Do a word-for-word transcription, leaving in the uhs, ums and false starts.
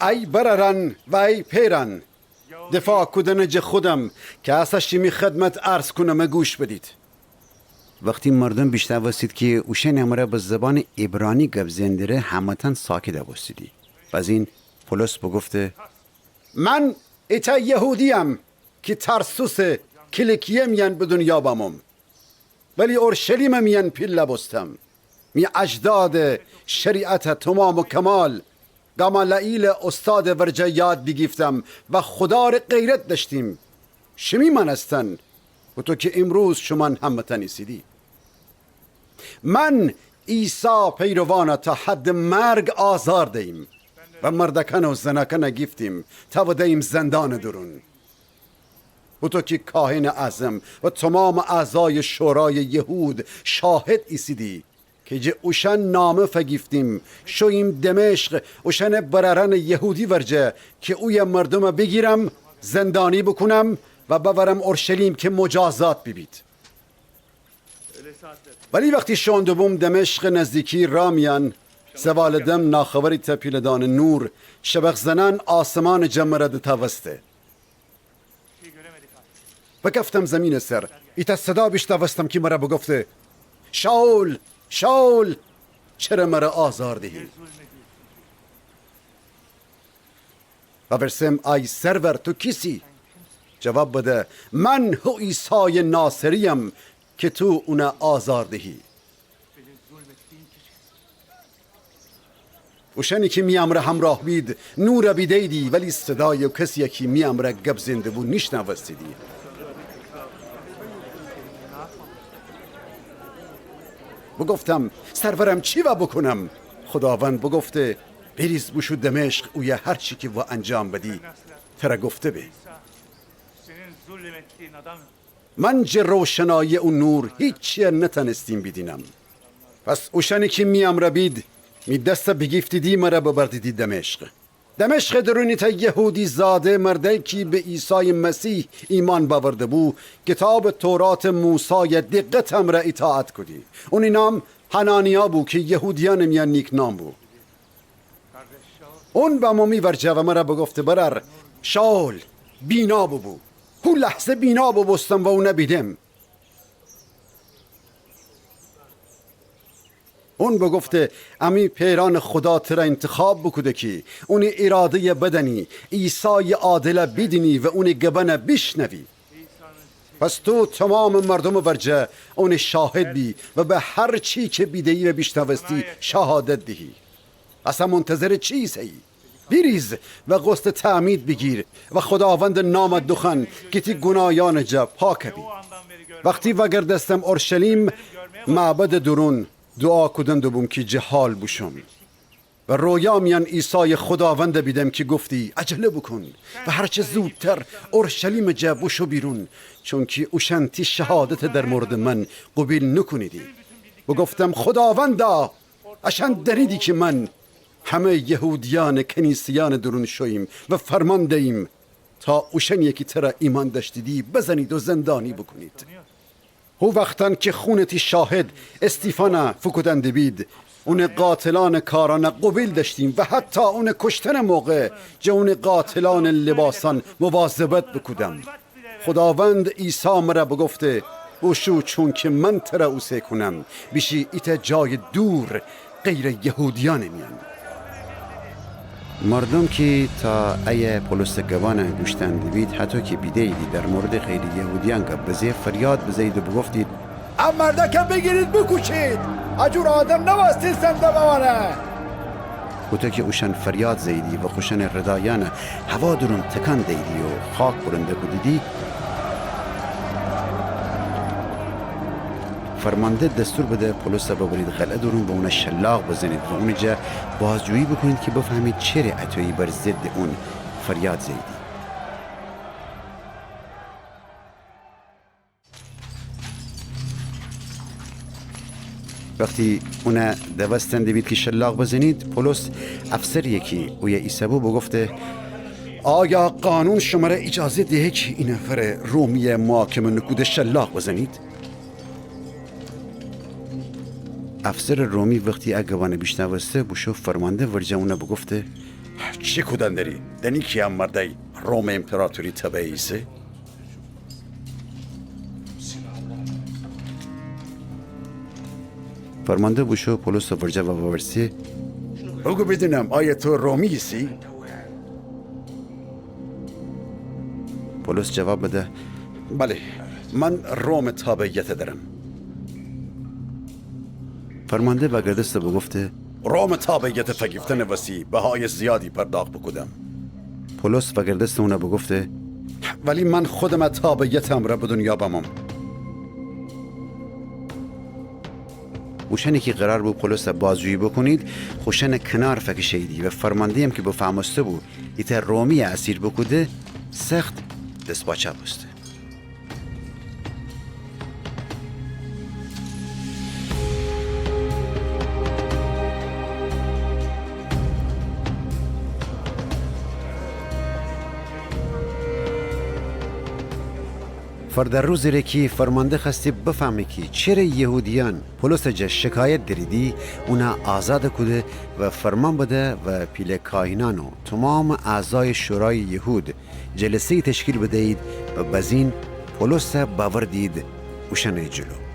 ای برأرأن و ای پئرأن، دفاع کودنٚ جٚه خودم کی اسه شیمی خدمت عرض کونم گوش بدید. وختی مردوم بیشنوستید کی اوشأنٚ امرأ به زبانٚ عبرانی گب زئندره، همه‌تأن ساکت بوستیدی. بزین پولس بوگفته: من ایتأ یهودییم کی ترسوسٚ کیلیکیه میأن به دونیا بموم، ولی اورشلیمٚ میأن پیله بوستم. می اجدادٚ شریعت تومام و کمال گمالیئیلٚ اوستادٚ ورجه یاد بیگیفتم و خودا ره غیرت دأشتیم. شیمی مأنستن، هوطو کی ایمروز شومأن همه‌تأن ایسیدی. من عیسی پیروانه تا حدٚ مرگ آزار دییم و مردکأن و زنکأن گیفتیم تا ودییم زندانٚ دورون. هوطو کی کاهنٚ اعظم و تومامٚ اعضایٚ شورایٚ یهود شاهد ایسیدی کی جٚه اوشأن نامه فگیفتیم، شوییم دمشق، اوشأنٚ برأرأنٚ یهودی ورجه کی اویه مردوم بیگیرم، زندانی بوکونم و بأورم اورشلیم کی مجازات بیبید. ولی وختی شوئون دوبوم دمشقٚ نزدیکی راه میأن، زوالٚ دم ناخبری تا پیله‌دأنٚ نور، شبق زنأن آسمانٚ جٚه مره دتأوسته. بکفتم زیمینٚ سر، ایتأ صدا بیشنوستم کی مره بوگفته: شائول، شائول، چره مره آزار دیهی؟ وورسم: ای سرور، تو کیسی؟ جواب بده: من هو عیسایٚ ناصرییم کی تو اونه آزار دیهی. اوشأنی کی می امرأ همراه بید، نور بیدهییدی، ولی صدایٚ او کسیی کی می امرأ گب زئندهبو نیشنوستیدی. بوگفتم: سرورم، چی وا بوکونم؟ خوداوند بوگفته: بیریز بوشو دمشق، اویه هر چی کی وا انجام بدی، تره گفته به. من جٚه روشنایی او نور هیچی نتأنستیم بیدینم. پس اوشأنی کی می امرأ بید، می دس بیگیفتیدی مره ببردیدی دمشق. دمشقٚ دورون ایتأ یهودی زاده مردأیی کی به عیسایٚ مسیح ایمأن بأوردهبو، کیتابٚ توراتٚ موسای دقتٚ امرأ ایطاعت کودی. اونی نام حنانیا بو کی یهودیأنٚ میأن نیک نام بو. اون بمو می ورجه و مره بوگفته: برأر، شائول بینا بوبو. هو لحظه بینا بوبوستم و اونه بیدم. اون بوگفته: امی پئرأنٚ خودا تره اینتخاب بوکوده کی اونی ایرادهیٚ بدنی، عیسایٚ عادله بیدینی و اونی گبأنه بیشنوی. پس تو تومامٚ مردومٚ ورجه اونی شاهد بی و به هر چی کی بیدهیی و بیشنوستی شهادت دیهی. اسه منتظرٚ چی ایسهیی؟ بیریز و غسلٚ تعمید بیگیر و خوداوندٚ نام دوخوأن کی تی گوناهیأنٚ جا پاک بی. وختی وأگردستم اورشلیم، معبدٚ دورون دوعا کودن دوبوم کی جٚه حال بوشوم. و رویا میأن عیسایٚ خوداوند بیدم کی گفتی: عجله بوکون و هر چه زودتر اورشلیمٚ جا بوشو بیرون، چونکی اوشأن تی شهادت در موردٚ من قوبیل نوکونیدی. بوگفتم: خوداوندا، اشأن دأنیدی کی من همه یهودیأنٚ کنیسهیأنٚ دورون شوییم و فرمان دییم تا اوشأنی کی تره ایمأن دأشتیدی بزنید و زندانی بوکونید. هو وختأن کی خونٚ تی شاهد استیفانه فوکودن دیبید، اونٚ قاتلأنٚ کارأنه قوبیل دأشتیم و حتی اونٚ کوشتنٚ موقع جٚه اونٚ قاتلأنٚ لباسأن مواظبت بوکودم. خوداوند عیسی مره بوگفته: بوشو، چونکی من تره اوسه کونم بیشی ایتأ جایٚ دور غیرٚ یهودیأنٚ میأن. مردوم کی تا ایه پولسٚ گبأنه گوش دأن دیبید، هطو کی بیدهییدی در موردٚ غیرٚ یهودیأن گب بزه، فریاد بزهیید و بوگفتید: ا مردأکه بیگیرید بوکوشید، ا جور آدم نوأستی زنده بمأنه. هوطو کی اوشأن فریاد زهییدی و خوشأنٚ ردایأنه هوا دورون تکان دییدی و خاک بلند کودیدی، فرمانده دستور بده پولسه ببرید قلعه دورون و اونه شلاق بزنید و اونٚ جا بازجویی بوکونید کی بفهمید چره اطویی بر ضدٚ اون فریاد زهییدی. وختی اونه دوستن دیبید کی شلاق بزنید، پولس افسریی کی اویه ایسهبو بوگفته: آیا قانون شمره ایجازه دهه کی ای نفر رومیی محاکمه نوکوده شلاق بزنید؟ افسرٚ رومی وختی ا گبأنه بیشنوسته، بوشو فرمانده ورجه اونه بوگفته: چی کودن دری؟ دنی کی ا مردأی رومٚ ایمپراطوری تبعٚ ایسه؟ فرمانده بوشو پولسٚ ورجه و وورسه: اوگو بیدینم، آیا تو رومی ایسی؟ پولس جواب بده: بله، من رومٚ تابعیت درم. فرمانده وأگردسته بوگفته: رومٚ تابعیت فگیفتنٚ وسی بهایٚ زیادی پرداخت بوکودم. پولس وأگردسته اون بوگفته: ولی من خودم ا تابعیتٚ امرأ به دنیا بموم. اوشأنی کی قرار بو پولس بازجویی بوکونید، خوشأنٚ کنار فکشه‌ییدی و فرمانده‌یم کی بفهمسته بو ایتأ رومی اسیر بوکوده، سخت دس‌پاچأ بوسته. فردأ روزٚ ره کی فرمانده خوأستی بفهمه کی چره یهودیأن پولسٚ جا شکایت دریدی، اون آزادَ کوده و فرمان بده و پیله کاهنأن و تومامٚ اعضایٚ شورایٚ یهود جلسه‌یی تشکیل بدیید و بزین پولس بأوردید اوشأنٚ جلو.